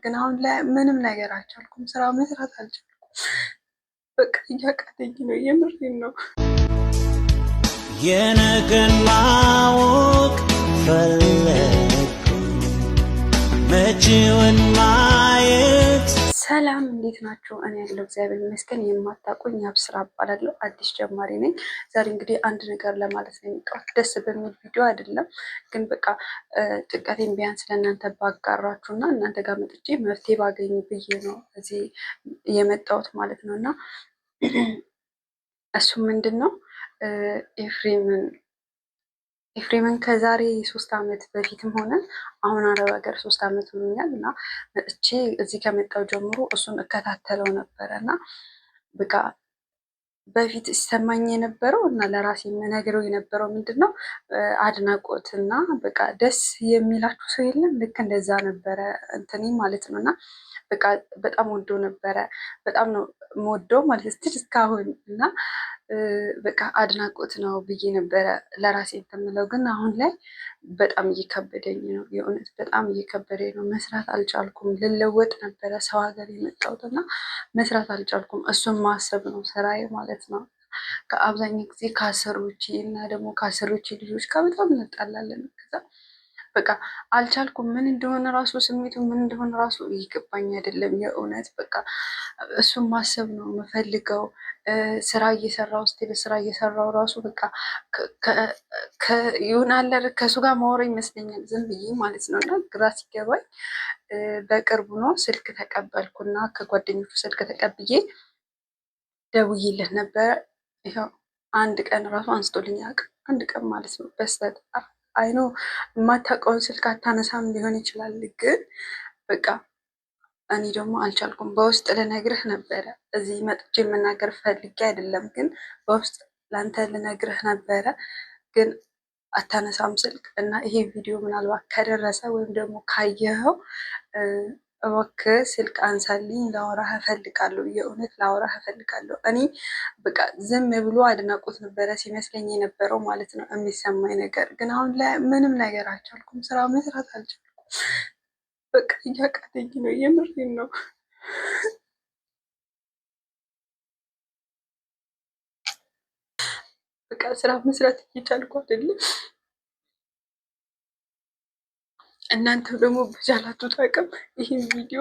ግን አሁን ላይ ምንም ነገር አልቻልኩም። ስራ መስራት አልቻልኩም። በቃ እያቃተኝ ነው። የምሬን ነው። የነገን ማወቅ ፈለግኩ መጪውን ማየት። ሰላም፣ እንዴት ናችሁ? እኔ ያለው እግዚአብሔር ይመስገን። የማታውቁኝ አብስራ እባላለሁ። አዲስ ጀማሪ ነኝ። ዛሬ እንግዲህ አንድ ነገር ለማለት ነው የመጣሁት። ደስ በሚል ቪዲዮ አይደለም፣ ግን በቃ ጭንቀቴን ቢያንስ ለእናንተ ባጋራችሁ እና እናንተ ጋር መጥቼ መፍትሄ ባገኝ ብዬ ነው እዚህ የመጣሁት ማለት ነው። እና እሱ ምንድን ነው፣ ኤፍሬምን ከዛሬ 3 ዓመት በፊትም ሆነ አሁን አረብ ሀገር 3 ዓመት ሆኖኛል እና መጥቼ እዚህ ከመጣው ጀምሮ እሱን እከታተለው ነበረ። እና በቃ በፊት ሲሰማኝ የነበረው እና ለራሴ የምነግረው የነበረው ምንድን ነው፣ አድናቆት እና በቃ ደስ የሚላችሁ ሰው የለም፣ ልክ እንደዛ ነበረ እንትኔ ማለት ነው። እና በቃ በጣም ወዶ ነበረ፣ በጣም ነው የምወደው ማለት ስትል እስካሁን። እና በቃ አድናቆት ነው ብዬ ነበረ ለራሴ የምለው። ግን አሁን ላይ በጣም እየከበደኝ ነው። የእውነት በጣም እየከበደኝ ነው። መስራት አልቻልኩም። ልለወጥ ነበረ ሰው ሀገር የመጣሁት እና መስራት አልቻልኩም። እሱን ማሰብ ነው ስራዬ ማለት ነው። ከአብዛኛው ጊዜ ከአሰሪዎቼ እና ደግሞ ከአሰሪዎቼ ልጆች ጋር በጣም እንጣላለን። ከዛ በቃ አልቻልኩም። ምን እንደሆነ ራሱ ስሜቱ ምን እንደሆነ ራሱ እየገባኝ አይደለም። የእውነት በቃ እሱን ማሰብ ነው የምፈልገው። ስራ እየሰራው still ስራ እየሰራው ራሱ በቃ ይሆናል ከእሱ ጋር ማውራ ይመስለኛል ዝም ብዬ ማለት ነው። እና ግራ ሲገባኝ በቅርቡ ነው ስልክ ተቀበልኩና ከጓደኞቹ ስልክ ተቀብዬ ደውዬለት ነበረ። ይኸው አንድ ቀን ራሱ አንስቶልኝ አያውቅም። አንድ ቀን ማለት ነው። በስህተት አይኖ የማታውቀውን ስልክ አታነሳም ሊሆን ይችላል፣ ግን በቃ እኔ ደግሞ አልቻልኩም። በውስጥ ልነግርህ ነበረ። እዚህ መጥቼ የምናገር ፈልጌ አይደለም፣ ግን በውስጥ ለአንተ ልነግርህ ነበረ፣ ግን አታነሳም ስልክ። እና ይሄ ቪዲዮ ምናልባት ከደረሰ ወይም ደግሞ ካየኸው እባክህ ስልክ አንሳልኝ፣ ላወራህ እፈልጋለሁ። የእውነት ላወራህ እፈልጋለሁ። እኔ በቃ ዝም ብሎ አድናቆት ነበረ ሲመስለኝ የነበረው ማለት ነው የሚሰማኝ ነገር። ግን አሁን ላይ ምንም ነገር አልቻልኩም። ስራ መስራት አልቻልኩም። በቃ እያቃተኝ ነው። የምሬን ነው። በቃ ስራ መስራት እየቻልኩ አይደለም። እናንተ ደግሞ በቻላችሁት አቅም ይህን ቪዲዮ